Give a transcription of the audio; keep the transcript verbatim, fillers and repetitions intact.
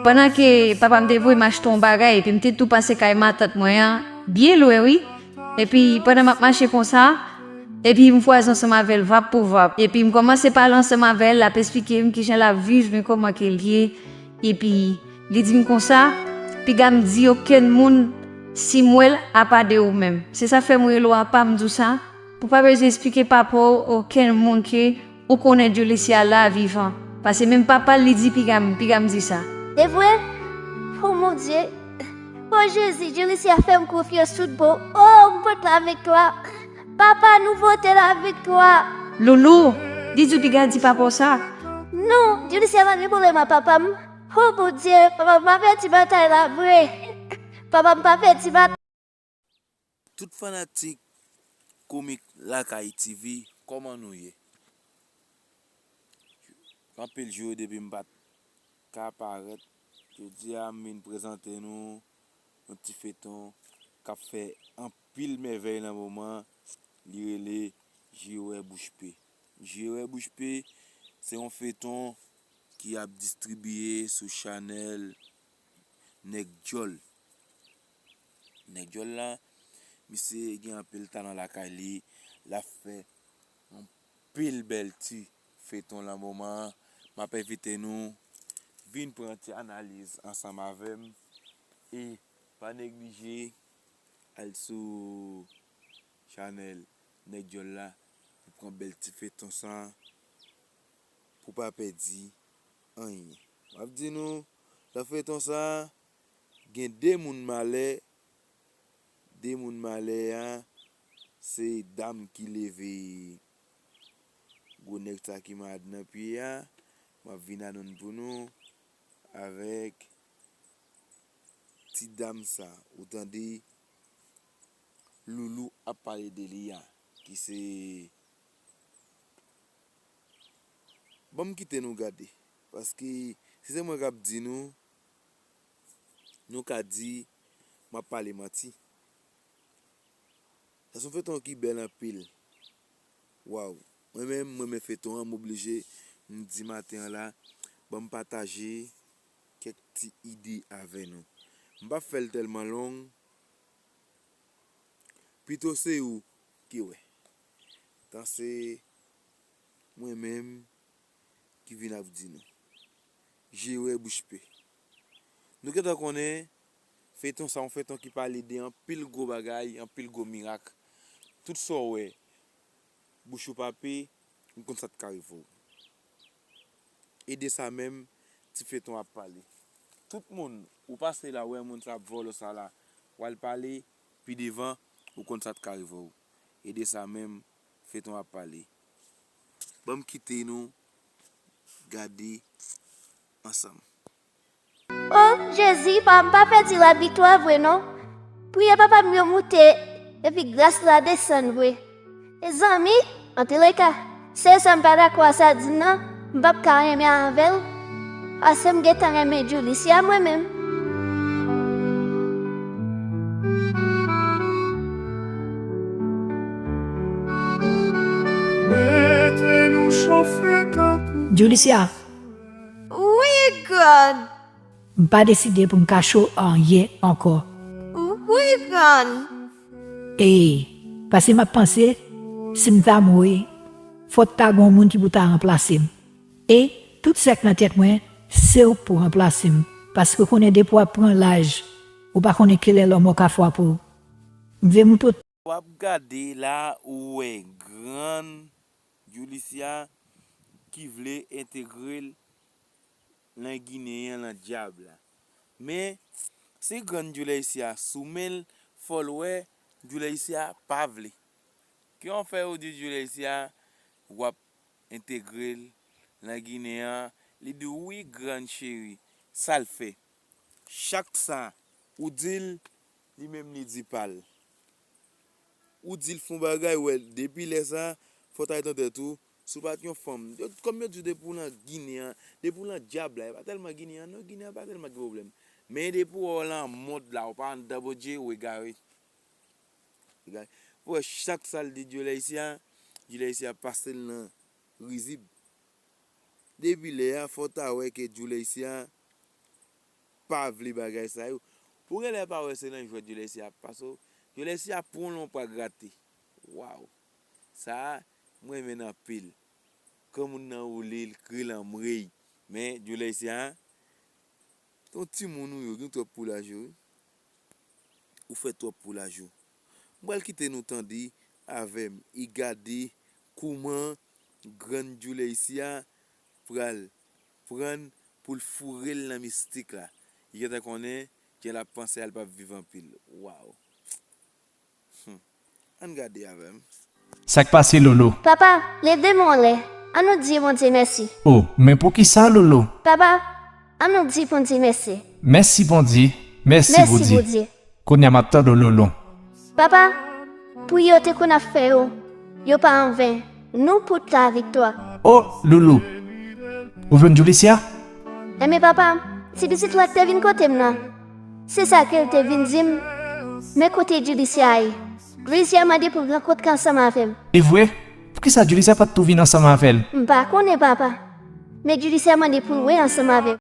Pandan ke papa m te voye m achte yon bagay, epi m te tou pase kay matant mwen an, byen lwen wi. Epi pandan m ap mache konsa, epi m kwaze ansanm avè l vap pou vap. Epi m kòmanse pale ansanm avè l, l ap esplike m kijan l ap viv, men kòman ke l ye. Epi li di m konsa, piga m di okenn moun si m wè l apa de ou menm. Se sa k fè m rele w apa, m di w sa, pou w pa bezwen esplike papa w okenn moun ke ou konnen Julissa la vivan. Paske menm papa l, li di piga m, piga m di sa. Se vre? O mon Dye! O Jezi, Julissa fè m konfyans tout bon. O, m pote laviktwa. Papa, nou pote laviktwa. Loulou, di Djoupiga di papa w sa. Non, Julissa pa gen pwoblèm ak papa m. O Bondye, papa m pa pèdi batay la vre. Papa m pa pèdi batay. Tout fanatik Komik Lakay T V, kòman nou ye? Anpil jou depi m pa t ka parèt. Jodi a m vin prezante nou yon ti feyton k ap fè anpil mèvèy nan moman an, li rele Jewè Bouch Pe. Jewè Bouch Pe se yon feyton ki ap distribiye sou chanèl Nèg Djòl. Nèg Djòl la, misye gen anpil talan lakay li, l ap fè anpil bèl ti feyton nan moman an. M ap envite nou vin pran ti analiz ansanm avè m e pa neglije al sou chanèl Nèg Djòl la pou pran bèl ti feyton sa pou pa pèdi anyen. M ap di nou, nan feyton sa gen de moun malè, de moun malè a se dam ki leve gwo nèg sa ki malad nan pye a. M ap vin anonn pou nou avèk ti dam sa ou tande Loulou ap pale de li a ki se Ban m kite nou gade, paske si se mwen k ap di nou, nou ka di m ap pale manti. Sa se yon feyton ki bèl anpil. Waw! Mwen menm, m renmen feyton an, m oblije m di maten an la, ban m pataje kèk ti ide avè nou. M p ap fè l tèlman long, pito se ou ki wè. Tan se mwen menm ki vin ap di nou. Jewè Bouch Pe. Nou gentan konnen feyton sa yon feyton ki pale de anpil gwo bagay, anpil gwo mirak. Tout sa w wè bouch ou pa pe, ou konn sa t ka rive w. E de sa menm ti feyton ap pale. Tout moun ou pase la, ou wè moun sa ap vòlò sa la, w al pale pi devan, ou konn sa t ka rive w. E de sa menm feyton ap pale. Ban m kite nou gade ansanm. O Jezi, pa m pa pèdi laviktwa vre non. Priyè papa m yo moute, epi gras la desann vre. Mezanmi, antouleka, sèl sa m pa dakò a Sadin nan, m p ap ka renmen avè l, paske m gentan renmen Julissa mwen menm. Julissa, Wi, grann. M pa deside pou m kache w anyen ankò. Wi, grann. E, paske m ap panse, si m ta mouri, fò t ta gen yon moun ki pou ta ranplase m. E, tout sa k nan tèt mwen, se ou k pou ranplase m. Paske w konnen depi w ap pran laj, ou pa konnen kilè lanmò ka frape w. M vle montre w. W ap gade la ou wè grann Julissa ki vle entegre l nan Ginen an, nan dyab la. Men, si grann Julissa sou men l, fò l wè Julissa pa vle. Kijan w fè ou di Julissa w ap entegre l nan Ginen an, li di w wi grann cheri, sa l fè? Chak sa ou di l, li menm li di pa l. Ou di l fè yon bagay, ou wè depi lè sa, fò w ta ret nan tèt ou, si w pa t yon fanm, kòm yo di w depi w nan Ginen an, depi w nan dyab la, e pa tèlman Ginen an non, Ginen an pa tèlman gen pwoblèm. Men depi w wè w nan mond la, ou pa anndan Bondye, ou egare. Egare. Ou wè chak sa l di Julissa, Julissa pase l nan rizib. Depi lè a, fò w ta wè ke Julissa pa vle bagay sa yo. Ou genlè pa wè se nan jwèt Julessia ap pase w. Julessia pran w lan w pa grate. Waw. Sa a, m renmen l anpil. Granmoun nan woule, l kriye l anmwey. Men, Julessia, se yon timoun ou ye, ou gen twòp pou laj ou, wi. Ou fè twòp pou laj ou. M pral kite nou tande avè m e gade kouman grann Julessia pral pran l pou l foure l nan mistik la. Li gentan konnen jan l ap panse a, l p ap viv anpil. Waw. Hmm. Ann gade avè m. Sa k pase, Lolo? Papa, leve men w anlè. Ann nou di Bondye mèsi. O, men poukisa, Lolo? Papa, ann nou di Bondye mèsi. Mèsi, Bondye. Mèsi, Mèsi, Bondye. Bondye. Kounye a m ap tande w, Lolo. Papa, priyè w te konn ap fè yo, yo pa anven. Nou pot laviktwa. O, Lolo, ou jwenn Julessia? Enben, papa, se pitit la k te vin kote m nan. Se sa ke l te vin di m. Men kote Julessia ye. Julessia mande pou l rankontre ansanm avè m. E vre? Poukisa Julessia pa t tou vin ansanm avè l? M pa konnen, papa. Men Julessia mande pou l wè ansanm avè m.